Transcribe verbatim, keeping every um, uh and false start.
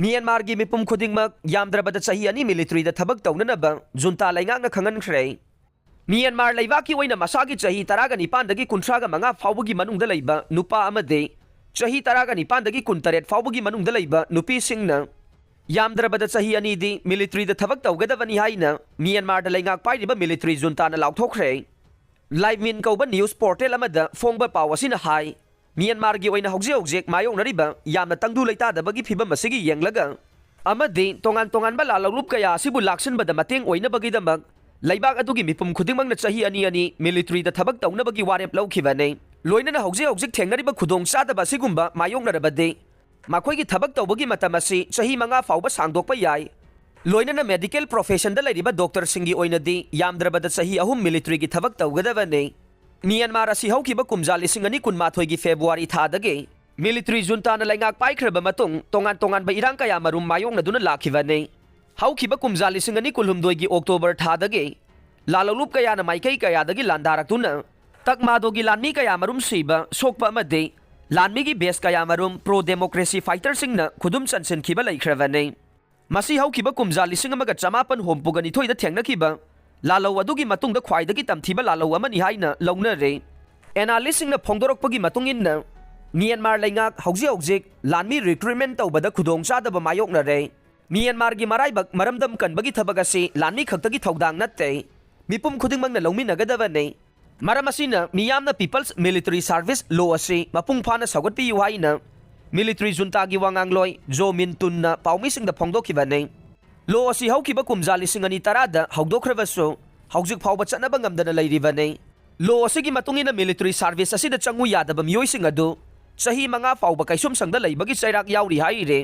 ꯃ꯭ꯌꯥꯟꯃꯥꯔꯒꯤ ꯃꯤꯄꯨꯝ ꯈꯨꯗꯤꯡꯃꯛ ꯌꯥꯝꯗ꯭ꯔꯕꯗ ꯆꯍꯤ ꯑꯅꯤ ꯃꯤꯂꯤꯇꯔꯤꯗ ꯊꯕꯛ ꯇꯧꯅꯅꯕ ꯖꯨꯟꯇꯥ ꯂꯩꯉꯥꯛꯅ ꯈꯪꯍꯟꯈ꯭ꯔꯦ꯫ ꯃ꯭ꯌꯥꯟꯃꯥꯔ ꯂꯩꯕꯥꯛꯀꯤ ꯑꯣꯏꯅ ꯃꯁꯥꯒꯤ ꯆꯍꯤ ꯇꯔꯥꯒ ꯅꯤꯄꯥꯟꯗꯒꯤ ꯀꯨꯟꯊ꯭ꯔꯥꯒ ꯃꯉꯥ ꯐꯥꯎꯕꯒꯤ ꯃꯅꯨꯡꯗ ꯂꯩꯕ ꯅꯨꯄꯥ ꯑꯃꯗꯤ ꯆꯍꯤ ꯇꯔꯥꯒ ꯅꯤꯄꯥꯟꯗꯒꯤ ꯀꯨꯟꯇꯔꯦꯠ ꯐꯥꯎꯕꯒꯤ ꯃꯅꯨꯡꯗ ꯂꯩꯕ ꯅꯨꯄꯤꯁꯤꯡꯅ ꯌꯥꯝꯗ꯭ꯔꯕꯗ ꯆꯍꯤ ꯑꯅꯤꯗꯤ ꯃꯤꯂꯤꯇꯔꯤꯗ ꯊꯕꯛ ꯇꯧꯒꯗꯕꯅꯤ ꯍꯥꯏꯅ ꯃ꯭ꯌꯥꯟꯃꯥꯔꯗ ꯂꯩꯉꯥꯛ ꯄꯥꯏꯔꯤꯕ ꯃꯤꯂꯤꯇꯔꯤ ꯖꯨꯟꯇꯥꯅ ꯂꯥꯎꯊꯣꯛꯈ꯭ꯔꯦ꯫ ꯂꯥꯏꯚ ꯃꯤꯟ ꯀꯧꯕ ꯅ꯭ꯌꯨꯁ ꯄꯣꯔꯇꯦꯜ ꯑꯃꯗ ꯐꯣꯡꯕ ꯄꯥꯎ ꯑꯁꯤꯅ ꯍꯥꯏ, ꯃ꯭ꯌꯥꯟꯃꯥꯔꯒꯤ ꯑꯣꯏꯅ ꯍꯧꯖꯤꯛ ꯍꯧꯖꯤꯛ ꯃꯥꯌꯣꯛꯅꯔꯤꯕ ꯌꯥꯝꯅ ꯇꯪꯗꯨ ꯂꯩꯇꯥꯗꯕꯒꯤ ꯐꯤꯕꯝ ꯑꯁꯤꯒꯤ ꯌꯦꯡꯂꯒ ꯑꯃꯗꯤ ꯇꯣꯉꯥꯟ ꯇꯣꯉꯥꯟꯕ ꯂꯥꯜꯍꯧꯂꯨꯞ ꯀꯌꯥ ꯑꯁꯤꯕꯨ ꯂꯥꯛꯁꯤꯟꯕꯗ ꯃꯇꯦꯡ ꯑꯣꯏꯅꯕꯒꯤꯗꯃꯛ ꯂꯩꯕꯥꯛ ꯑꯗꯨꯒꯤ ꯃꯤꯄꯨꯝ ꯈꯨꯗꯤꯡꯃꯛꯅ ꯆꯍꯤ ꯑꯅꯤ ꯑꯅꯤ ꯃꯤꯂꯤꯇꯔꯤꯗ ꯊꯕꯛ ꯇꯧꯅꯕꯒꯤ ꯋꯥꯔꯦꯞ ꯂꯧꯈꯤꯕꯅꯤ꯫ ꯂꯣꯏꯅꯅ ꯍꯧꯖꯤꯛ ꯍꯧꯖꯤꯛ ꯊꯦꯡꯅꯔꯤꯕ ꯈꯨꯗꯣꯡꯆꯥꯗꯕ ꯑꯁꯤꯒꯨꯝꯕ ꯃꯥꯌꯣꯛꯅꯔꯕꯗꯤ ꯃꯈꯣꯏꯒꯤ ꯊꯕꯛ ꯇꯧꯕꯒꯤ ꯃꯇꯝ ꯑꯁꯤ ꯆꯍꯤ ꯃꯉꯥ ꯐꯥꯎꯕ ꯁꯥꯡꯗꯣꯛꯄ ꯌꯥꯏ꯫ ꯂꯣꯏꯅꯅ ꯃꯦꯗꯤꯀꯦꯜ ꯄ꯭ꯔꯣꯐꯦꯁꯟꯗ ꯂꯩꯔꯤꯕ ꯗꯣꯛꯇꯔꯁꯤꯡꯒꯤ ꯑꯣꯏꯅꯗꯤ ꯌꯥꯝꯗ꯭ꯔꯕꯗ ꯆꯍꯤ ꯑꯍꯨꯝ ꯃꯤꯂꯤꯇꯔꯤꯒꯤ ꯊꯕꯛ ꯇꯧꯒꯗꯕꯅꯤ꯫ ꯃ꯭ꯌꯥꯟꯃꯥꯔ ꯑꯁꯤ ꯍꯧꯈꯤꯕ ꯀꯨꯝꯖꯥ ꯂꯤꯁꯤꯡ ꯑꯅꯤ ꯀꯨꯟꯃꯥꯊꯣꯏꯒꯤ ꯐꯦꯕ꯭ꯔꯨꯋꯥꯔꯤ ꯊꯥꯗꯒꯤ ꯃꯤꯂꯤꯇꯔꯤ ꯖꯨꯟꯇꯥꯅ ꯂꯩꯉꯥꯛ ꯄꯥꯏꯈ꯭ꯔꯕ ꯃꯇꯨꯡ ꯇꯣꯉꯥꯟ ꯇꯣꯉꯥꯟꯕ ꯏꯔꯥꯡ ꯀꯌꯥ ꯃꯔꯨꯝ ꯃꯥꯌꯣꯛꯅꯗꯨꯅ ꯂꯥꯛꯈꯤꯕꯅꯤ꯫ ꯍꯧꯈꯤꯕ ꯀꯨꯝꯖꯥ ꯂꯤꯁꯤꯡ ꯑꯅꯤ ꯀꯨꯟꯍꯨꯝꯗꯣꯏꯒꯤ ꯑꯣꯛꯇꯣꯕꯔ ꯊꯥꯗꯒꯤ ꯂꯥꯜꯍꯧꯂꯨꯞ ꯀꯌꯥꯅ ꯃꯥꯏꯀꯩ ꯀꯌꯥꯗꯒꯤ ꯂꯥꯟꯗꯥꯔꯛꯇꯨꯅ ꯇꯛꯃꯥꯗꯣꯒꯤ ꯂꯥꯟꯃꯤ ꯀꯌꯥ ꯃꯔꯨꯝ ꯁꯤꯕ, ꯁꯣꯛꯄ ꯑꯃꯗꯤ ꯂꯥꯟꯃꯤꯒꯤ ꯕꯦꯁ ꯀꯌꯥ ꯃꯔꯨꯝ ꯄ꯭ꯔꯣ ꯗꯦꯃꯣꯀ꯭ꯔꯦꯁꯤ ꯐꯥꯏꯇꯔꯁꯤꯡꯅ ꯈꯨꯗꯨꯝ ꯆꯟꯁꯤꯟꯈꯤꯕ ꯂꯩꯈ꯭ꯔꯕꯅꯤ꯫ ꯃꯁꯤ ꯍꯧꯈꯤꯕ ꯀꯨꯝꯖꯥ ꯂꯤꯁꯤꯡ ꯑꯃꯒ ꯆꯃꯥꯄꯟ ꯍꯨꯝꯐꯨꯒ ꯅꯤꯊꯣꯏꯗ ꯊꯦꯡꯅꯈꯤꯕ ꯂꯥꯜꯍꯧ ꯑꯗꯨꯒꯤ ꯃꯇꯨꯡꯗ ꯈ꯭ꯋꯥꯏꯗꯒꯤ ꯇꯝꯊꯤꯕ ꯂꯥꯜꯍꯧ ꯑꯃꯅꯤ ꯍꯥꯏꯅ ꯂꯧꯅꯔꯦ꯫ ꯑꯦꯅꯥꯂꯤꯁꯁꯤꯡꯅ ꯐꯣꯡꯗꯣꯔꯛꯄꯒꯤ ꯃꯇꯨꯡ ꯏꯟꯅ, ꯃ꯭ꯌꯥꯟꯃꯥꯔ ꯂꯩꯉꯥꯛ ꯍꯧꯖꯤꯛ ꯍꯧꯖꯤꯛ ꯂꯥꯟꯃꯤ ꯔꯤꯀ꯭ꯔꯨꯠꯃꯦꯟ ꯇꯧꯕꯗ ꯈꯨꯗꯣꯡꯆꯥꯗꯕ ꯃꯥꯌꯣꯛꯅꯔꯦ꯫ ꯃ꯭ꯌꯥꯟꯃꯥꯔꯒꯤ ꯃꯔꯥꯏꯕꯛ ꯃꯔꯝꯗꯝ ꯀꯟꯕꯒꯤ ꯊꯕꯛ ꯑꯁꯤ ꯂꯥꯟꯃꯤ ꯈꯛꯇꯒꯤ ꯊꯧꯗꯥꯡ ꯅꯠꯇꯦ, ꯃꯤꯄꯨꯝ ꯈꯨꯗꯤꯡꯃꯛꯅ ꯂꯧꯃꯤꯟꯅꯒꯗꯕꯅꯤ꯫ ꯃꯔꯝ ꯑꯁꯤꯅ ꯃꯤꯌꯥꯝꯅ ꯄꯤꯄꯜꯁ ꯃꯤꯂꯤꯇꯔꯤ ꯁꯥꯔꯚꯤꯁ ꯂꯣ ꯑꯁꯤ ꯃꯄꯨꯡ ꯐꯥꯅ ꯁꯧꯒꯠꯄꯤꯌꯨ ꯍꯥꯏꯅ ꯃꯤꯂꯤꯇꯔꯤ ꯖꯨꯟꯇꯥꯒꯤ ꯋꯥꯉꯥꯡꯂꯣꯏ ꯖꯣ ꯃꯤꯟ ꯇꯨꯟꯅ ꯄꯥꯎꯃꯤꯁꯤꯡꯗ ꯐꯣꯡꯗꯣꯛꯈꯤꯕꯅꯤ꯫ ꯂꯣ ꯑꯁꯤ ꯍꯧꯈꯤꯕ ꯀꯨꯝꯖꯥ ꯂꯤꯁꯤꯡ ꯑꯅꯤ ꯇꯔꯥꯗ ꯍꯧꯗꯣꯛꯈ꯭ꯔꯕꯁꯨ, ꯍꯧꯖꯤꯛ ꯐꯥꯎꯕ ꯆꯠꯅꯕ ꯉꯝꯗꯅ ꯂꯩꯔꯤꯕꯅꯤ꯫ ꯂꯣ ꯑꯁꯤꯒꯤ ꯃꯇꯨꯡ ꯏꯟꯅ ꯃꯤꯂꯤꯇꯔꯤ ꯁꯥꯔꯚꯤꯁ ꯑꯁꯤꯗ ꯆꯪꯉꯨ ꯌꯥꯗꯕ ꯃꯤꯑꯣꯏꯁꯤꯡ ꯑꯗꯨ ꯆꯍꯤ ꯃꯉꯥ ꯐꯥꯎꯕ ꯀꯩꯁꯨꯝꯁꯪꯗ ꯂꯩꯕꯒꯤ ꯆꯩꯔꯥꯛ ꯌꯥꯎꯔꯤ ꯍꯥꯏꯔꯤ꯫